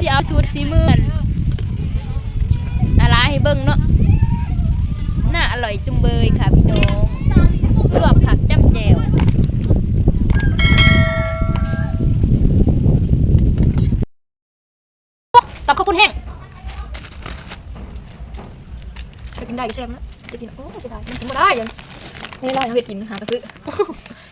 ຊິເອົາສູດສີມືອາລາໃຫ້ເບິ່ງເນາະ. ໜ້າອະລ່ອຍຈຸມເບີຍຄ່ະພີ່ນ້ອງ ລວກຜັກຈ້ຳແຈ່ວ. ຕຳເຂົ້າປຸ້ນແຫ້ງ ໄປກິນໄດ້ກໍແຊບນະ ໄປກິນ. ໂອ້ ເສຍດາຍ ມັນກິນບໍ່ໄດ້. ເຮັດກິນຫາກະຊື້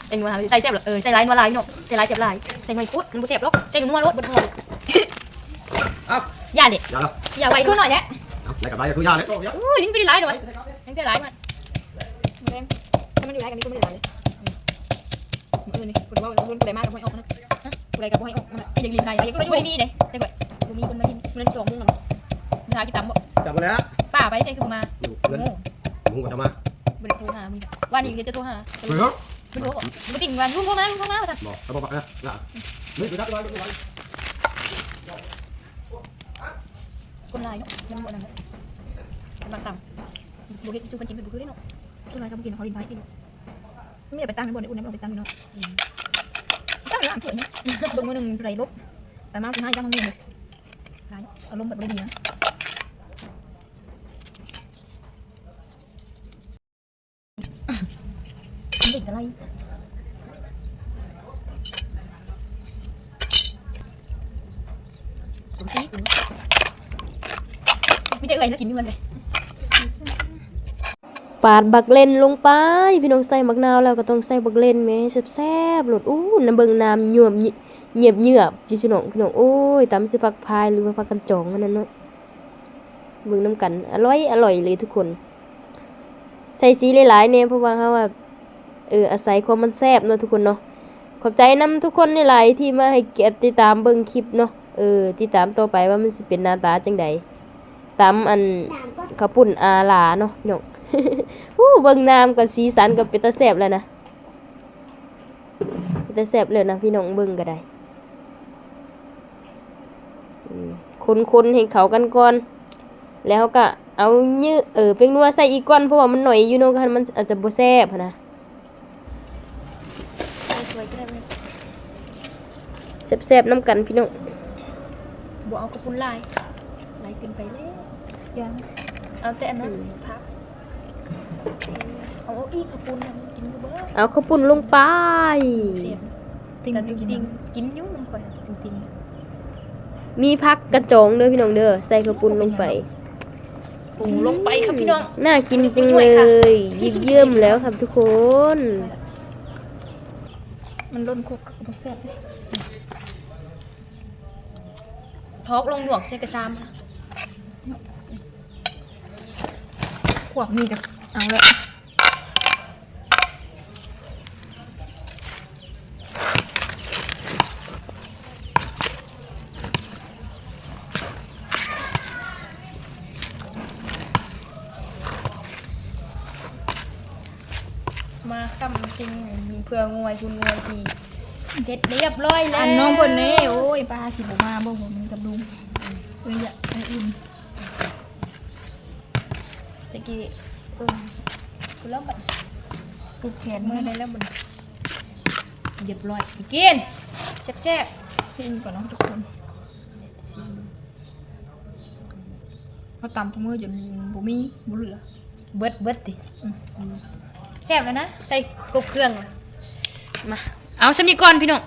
ໃສ່ນົວ ໃສ່ແຊບ ເອີ ໃສ່ຫຼາຍນົວຫຼາຍເນາະ ໃສ່ຫຼາຍແຊບຫຼາຍ ໃສ່ໜ້ອຍໂຄດມັນບໍ່ແຊບດອກ ໃສ່ນົວໂລດ ບໍ່ພໍ. ເອົ້າ ຢ່າເດ້ ຢ່າລະ ຢ່າໄວຄືໜ້ອຍແທ້. ເອົ້າ ໄດ້ກັບໄດ້ກໍຄືຢ່າເດ້. ໂອ້ຍ ຫຼິ້ນໄປຫຼາຍໆເນາະ ຍັງແຕ່ຫຼາຍມາ ແມ່ນ ຖ້າມັນຢູ່ຫຼາຍກັນນີ້ກໍບໍ່ໄດ້ຫຼາຍເດ້. ມື້ອື່ນນີ້ ຜູ້ໃດມາກໍບໍ່ໃຫ້ອອກນະ ຜູ້ໃດກໍບໍ່ໃຫ້ອອກນະ. ຢາກຫຼິ້ນໄປ ຢາກ ບໍ່ໄດ້ມີເດ້ ແຕ່ກໍບໍ່ມີຄົນມາຫຼິ້ນ. ມື້ນັ້ນສອງໂມງແລ້ວ ຫາກິນຕຳບໍ່ ຕຳບໍ່ແລ້ວ ປ້າໄປໃສຄືບໍ່ມາ. ຢູ່ເຮືອນ ບໍ່ຮູ້ວ່າຈະມາ ບໍ່ໄດ້ໂທຫາມື້ນີ້ ວານນີ້ຈະໂທຫາ ບໍ່ໂທ ບໍ່ຕິງວ່າ ລຸງໂທມາ ລຸງໂທມາວ່າຊັ້ນ. ບໍ່ ເຂົາບໍ່ປັກນະ ເລີຍໄປດັກໄວ້ ຄົນຫຼາຍເນາະ ມັນບໍ່ນັ້ນ ມັກຕຳ ບໍ່ເຮັດສູ່ເພິ່ນກິນເພິ່ນບໍ່ຄືເດ້ເນາະ. ສ່ວນຫຼາຍເຂົາບໍ່ກິນ ເຂົາຫຼິ້ນໄປກິນ ມີແຕ່ໄປຕັ້ງໃນບ່ອນອື່ນ ບໍ່ໄປຕັ້ງຢູ່ເນາະ. ອືມ ຕັ້ງຫຼາຍຖ້ວຍເນາະ ເບິ່ງມື້ໜຶ່ງເທົ່າໃດບົບ ໄປມາຊິໃຫ້ຈັກມື້ເລີຍ ອາລົມແບບບໍ່ໄດ້ດີນະ. ເດັກສະໄລ ສົມຈີດ ມີແຕ່ເອື້ອຍລະກິນຢູ່ເຮືອນເລີຍ. ປາດບັກເລັ່ນລົງໄປ ພີ່ນ້ອງ ໃສ່ໝາກນາວແລ້ວກໍຕ້ອງໃສ່ບັກເລັ່ນແໝ່ ແຊບໆໂລດ. ອູ້ ນຳເບິ່ງນ້ຳຍວບ ຍຽບໆຢູ່ຊິນ້ອງ ພີ່ນ້ອງ. ໂອ້ຍ ຕຳໃສ່ຜັກພາຍ ຫຼືວ່າຜັກກັນຈອງອັນນັ້ນເນາະ. ເບິ່ງນຳກັນ ອະລ່ອຍ ອະລ່ອຍເລີຍທຸກຄົນ. ໃສ່ສີຫຼາຍໆແດ່ ເພາະວ່າເຮົາວ່າ ເອີ ອາໄສຄວາມມັນແຊບເນາະທຸກຄົນເນາະ. ຂອບໃຈນຳທຸກຄົນຫຼາຍໆທີ່ມາໃຫ້ກຽດຕິດຕາມເບິ່ງຄລິບເນາະ. ເອີ ຕິດຕາມຕໍ່ໄປວ່າມັນຊິເປັນໜ້າຕາຈັ່ງໃດ ຕຳອັນເຂົ້າປຸ້ນອາຫຼາເນາະພີ່ນ້ອງ. ອູ້ ເບິ່ງນ້ຳກໍສີສັນກໍເປັນຕາແຊບແລ້ວນະ. ເປັນຕາແຊບເລີຍນະພີ່ນ້ອງ ເບິ່ງກໍໄດ້. ອືມ ຄົນໆໃຫ້ເຂົ້າກັນກ່ອນ ແລ້ວເຮົາກໍເອົາເຍ ເອີ ແປ້ງນົວໃສ່ອີກກ່ອນ ເພາະວ່າມັນໜ້ອຍຢູ່ເນາະ ຄັນມັນອາດຈະບໍ່ແຊບຫັ້ນນະ. ເອົາຖ້ວຍກໍໄດ້ ແຊບໆນຳກັນພີ່ນ້ອງ. ບໍ່ເອົາເຂົ້າປຸ້ນຫຼາຍ ຫຼາຍເກີນໄປແລ້ວ. ຍັງ ເອົາແຕ່ອັນນັ້ນ ອືມ ຜັກ ເອົາ ເອົາອີກເຂົ້າປຸ້ນນະ ກິນບໍ່ເບິດ. ເອົາເຂົ້າປຸ້ນລົງໄປ ແຊບ ຕິ່ງ ແຕ່ຕິ່ງໆ ກິນຢູ່ນຳຂ້ອຍ ຕິ່ງໆ. ມີຜັກກະຈອງເດີພີ່ນ້ອງເດີ ໃສ່ເຂົ້າປຸ້ນລົງໄປ. ປຸງລົງໄປຄັບພີ່ນ້ອງ. ໜ້າກິນຈັງເລີຍ ຍິ້ມໆແລ້ວຄັບທຸກຄົນ. ມັນລົ້ນຄົກກໍບໍ່ແຊບເດ້. ຖອກລົງຫຍວກໃສ່ກະຊາມ ຂວບນີ້ກໍເອົາແລ້ວ. ມາຄຳຈິງ ເພື່ອງວຍ ຄຸນງວຍທີ່ເສັດລຽບຮ້ອຍແລ້ວ. ອັນນ້ອງເພິ່ນເດ້ ໂອ້ຍ ປາຊິບໍ່ມາບໍ່ ເພິ່ນກັບລຸງ ເອີຍ ຢ່າ ອັນອື່ນ ຕະກີ້ ເອີ ພຸ້ນແລ້ວບັດ ຜູກແຂນ ເມື່ອໃດແລ້ວບັດ ລຽບຮ້ອຍ ກິນ ແຊບໆ. ຊີມກ່ອນເນາະທຸກຄົນ ຊີມ ເຮົາຕຳທຸກມື້ຈົນບໍ່ມີ ບໍ່ເຫຼືອ ເບິດ ເບິດຕິ. ອືມ ແຊບແລ້ວນະ ໃສ່ຄົບເຄື່ອງລະ. ມາ ເອົາສ່ຳນີ້ກ່ອນພີ່ນ້ອງ.